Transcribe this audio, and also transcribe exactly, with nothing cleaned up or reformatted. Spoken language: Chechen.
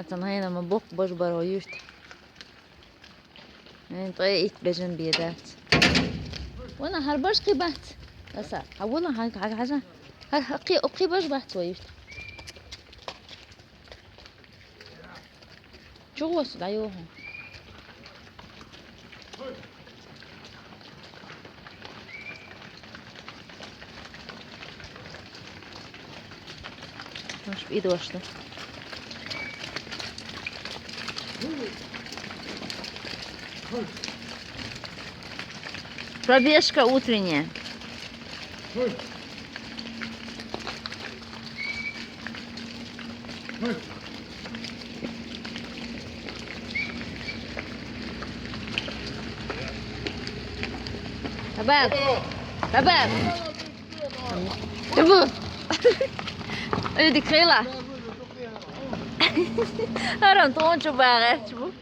Цан хӀайна ма боккха бажа бар вай юрта. Хьайна ткъе итт бежан бе дац. Вана хӀара бажа кхы бац. Аса, хьа вала хьа, хьа, хьа, хьа. ХӀара кхы, кхы бажа бац вай юрта. Чу гӀо со дӀайохьу. Маш идвашта. Пробежка утренняя. Шабаб! Шабаб! Шабаб! Ой, дикрила! Аран тон чу багъач бу.